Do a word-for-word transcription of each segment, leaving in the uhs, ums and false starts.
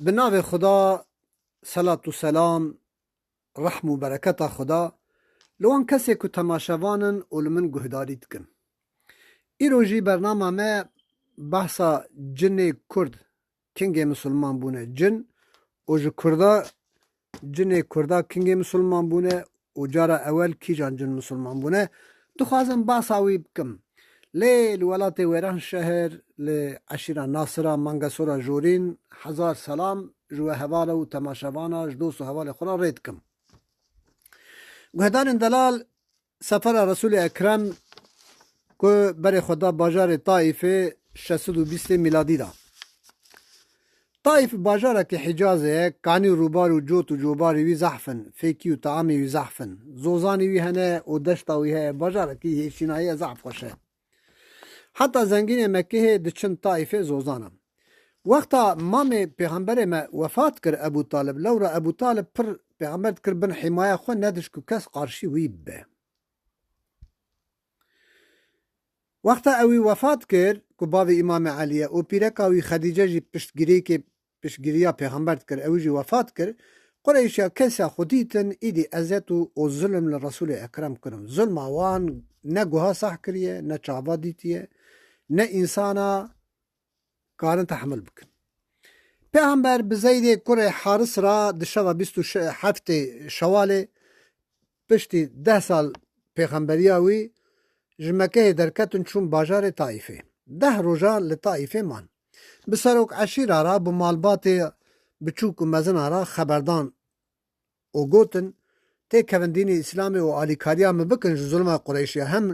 Bi navê Xuda, selat û selam, rehm û bereketa Xuda li wan kesê ku temaşevan in û li min guhdarî dikin. Îro jî bernama me behsa cinê Kurd, kingê misilman bûne cin û ji Kurda, cinê Kurda kingê misilman bûne û cara ewel kîjan cin misilman bûne, dixwazim behsa wî bikim. Lê li welatê Wêranşehir, li eşîra Nasira, Mangesora Jorîn, hezar selam ji we hevala û temaşevana, ji dost û hevalê xwe re rê dikim. Guhdarên delal, sefera Resûlê Ekrem ku berê xwe da bajarê Taîfê şeş sed û bîstê mîladî de. Taîf bajarekî Hicazê ye, kanî û rûbar û cot û cobarê wî zehf in, fêkî û teamê wî zehf in. Zozanê wî hene û deşta wî heye, bajarekî hêşînayî ye, zehf xweş e. Heta zengînê Mekehê diçin Taîfê zozana. Wexta mamê pêxemberê me wefat kir Ebû Talib, lewra Ebû Talib pir pêxember dikir bin hîmaya xwe, nedişt ku kes qarşî wî bibe. Wexta ewî wefat kir ku bavê Îmamê Elî ye û pîreka wî Xedîce jî piştgirêkê, piştgiriya pêxember dikir, ewî jî wefat kir, Qureyşiya kesa xwe dîtin, îdî ezet û, û zulm li Resûlê Ekrem kirin. Zulma wan ne guha sah kiriye, ne çava dîtiye, ne însana karin tehmil bikin. Pêxember bi Zeydê kurê Haris re di şeva bîst û heftê Şewalê, piştî deh sal pêxemberiya wî, ji Mekehê derketin çûn bajarê Taîfê. Deh roja li Taîfê man. Bi serok eşîra re, bi malbatê biçûk û mezina re xeberdan û gotin, têkevin dînê Îslamê û alîkariya min bikin ji zulma Qureyşiya. Hem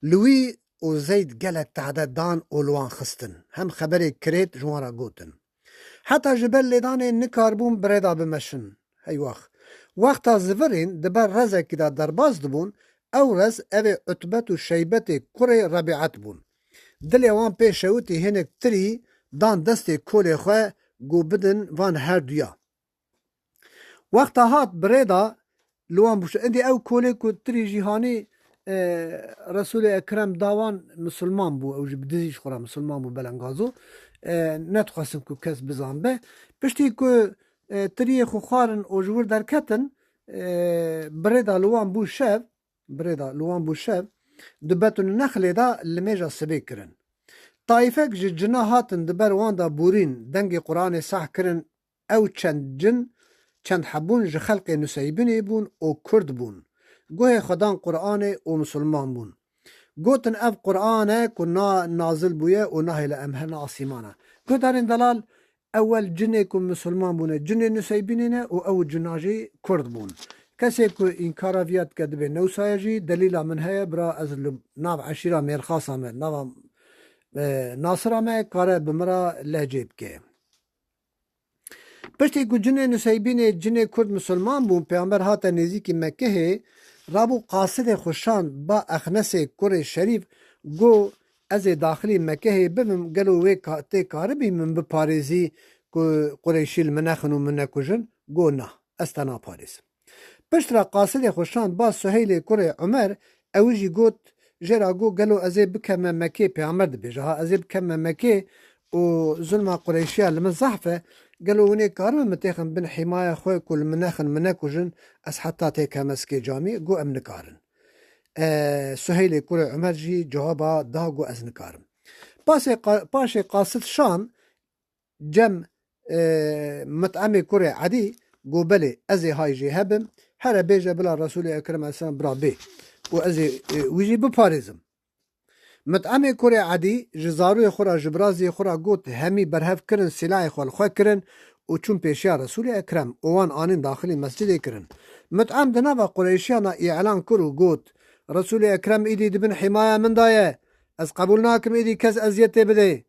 li wî û Zeyd gelek tehde dan û li wan xistin. Hem xeberê kirêt ji wan re gotin. Heta ji ber lêdanê nikaribûn bi rê de bimeşin. Heywax. Wexta zivirîn di ber rezekî de derbas dibûn, ew rez evê Utbet û Şeybetê kurê Rebîet bûn. Dilê wan pê şewitî, hinek tirî dan destê kolê xwe, got, bidin van her duya. Wexta hat bi rê de li wan bû. Îndî ew kolê ku tirî jî hanî, e, Resûlê Ekrem da wan, misilman bû. Ew jî bi dizî ji xwe re misilman bû, belengazo. E, nedixwestin ku kes bizanbe. Piştî ku, e, tiriyê xwe xwarin û ji wir derketin, e, bi rê de li wan bû şev, bi rê de li wan bû şev, di Betûn Nexlê de limêja sibê kirin. Taîfek ji cina hatin di ber wan de bûrîn, dengê Quranê seh kirin, ew çend cin, çend hebûn ji xelqê Nuseybinê bûn û Kurd bûn. Guhê xwe dan Quranê û misilman bûn. Gotin, ev Quran e ku na-, nazil bûye û nahêle em herine asîmana. Guhdarên delal, ewel cinê ku misilman bûne, cinê Nuseybinê ne û ew cina jî Kurd bûn. Kesê ku înkara viya dike dibe newsaye jî, delîla min heye, bira, ez li nav eşîra Mêrxasa me, nava, e, Nasira me, kare bi min re lehcê bike. Piştî ku cinê Nuseybînê, cinê Kurd misilman bûn, Pêxember hate nêzîkî Mekehê, rabû qasidê xwe şand ba Exnesê kurê Şerîf, got, ez ê daxilî Mekehê bibim, gelo wê ka-, tê karibî min biparêzî ku Qureyşî li min nexin û min nekujin? Got, na, ez te naparêzim. Piştre qasidê xwe şand ba Suheylê kurê Umer, ew jî got, jê re got, gelo ez ê bikeme Mekê, Pêxember dibêje, ha, ez ê bikeme Mekê û zulma Qureyşiya li min zehf e, gelo hûn ê karin min têxin bin hîmaya xwe ku li min nexin, min nekujin, ez heta têkeme sikê camî? Got, em nikarin. E, Suheylê kurê Umer jî cewaba da, got, ez nikarim. Pasê qa-, paşê qasid şand, cem, e, Mit'emê kurê Edî, got, belê, ez ê hay jê hebim, here bêje bila Resûlê Ekrem aleyhisselam bira bê û ez ê, e, wî jî biparêzim. Mit'emê kurê Edî ji zarûyê xwe re, ji biraziyê xwe re got, hemî berhev kirin, sîlahê xwe li xwe kirin û çûn pêşiya Resûlê Ekrem û wan anîn daxilî mescidê kirin. Mit'em di nava Qureyşiyan de îlan kir û got, Resûlê Ekrem îdî di bin hîmaya min de ye. Ez qebûl nakim îdî kes eziyetê bide.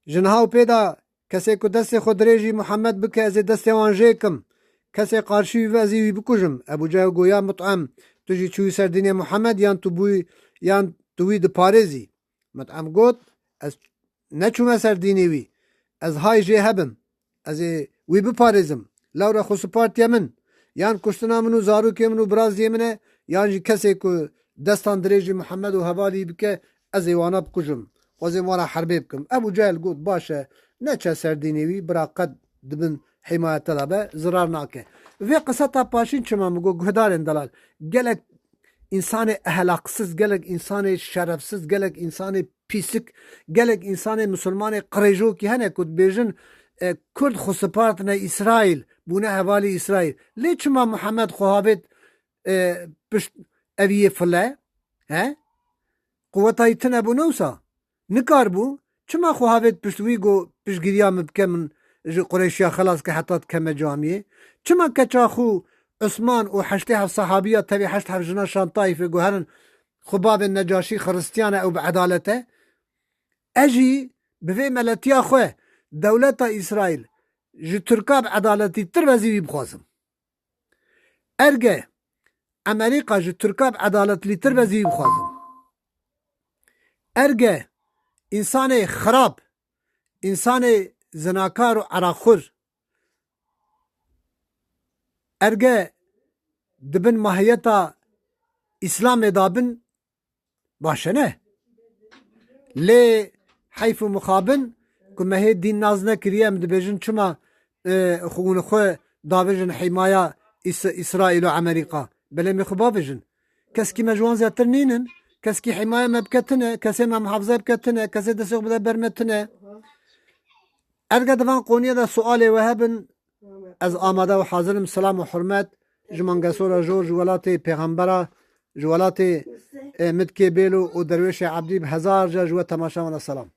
Ji niha û pê de kesê ku destê xwe dirêjî Muhammed bike, ez ê destê wan jê kim. Kesê qarşî wî ve, ez ê wî bikujim. Ebu Cehil got, ya Mut'em, tu jî çûyî ser dînê Muhammed, yan tu bûyî, yan tu wî diparêzî? Mut'em got, ez neçûme ser dînê wî. Ez hay jê hebim. Ez ê wî biparêzim. Lewra xwe sipartiye min. Yan kuştina min û zarokê min û biraziyê min e, yan jî kesê ku destan dirêjî Muhammed û hevalî bike, ez ê wana bikujim. Xwezê wan re herbê bikim. Ebu Cehil got, baş e, neçe ser dînê wî, bira qet di bin hîmayeta de be, zirar nake. Vê qiseta paşîn çima min got, guhdarên delal, gelek însanê ehlaqsiz, gelek însanê şerefsiz, gelek însanê pîsik, gelek însanê misilmanê qirêjokî hene ku dibêjin, e, Kurd xwe sipartine Îsraîl, bûne hevalî Îsraîl. Lê çima Muhammed xwe havêt, e, pişt eviyê file? He? Quwetayî tune bû ne wisa? Nikarbû. Çima xwe havêt pişt wî got, piştgiriya min bike, min ji Qureyşiya xelas ke heta dikeme camiyê? Çima keça xwe Osman û heştê heft sahabiya tevî heşt heft jina Şam Taîfê got, herin xwe bavên Necaşî xiristiyan e, ew bi edalet e? Ez jî bi vê meletiya xwe dewleta Îsraîl ji Tirka bi edaletîtir ve zî wî bixwazim. Erge Emerîka ji Tirka bi edaletlîtir ve zî bixwazim. Erge însanê xirab, însanê zinakar û eraxur, erge di bin mahiyeta Îslamê de bin, baş e ne? Lê heyf û mixabin ku me hê dîn nas nekiriye, em dibêjin çima, e, xwe hûn xwe davêjin hîmaya Îs-, Îsraîl û Emerîka. Belê em ê xwe bavêjin. Keskî me ji wan zêdetir nînin. Keskî hîmaya me bike tine, kesê me muhafaza bike tine, kesê destê xwe bide ber me tine. Erge di van qoniyê de sualê we hebin, ez amade û hazir im. Selam û hurmet ji Mangesora Jor, ji welatê Pêxembera, ji welatê, e, Mitkê Bêlo û Derwêşê Ebdî bi hezar ca ji we temaşa wana selam.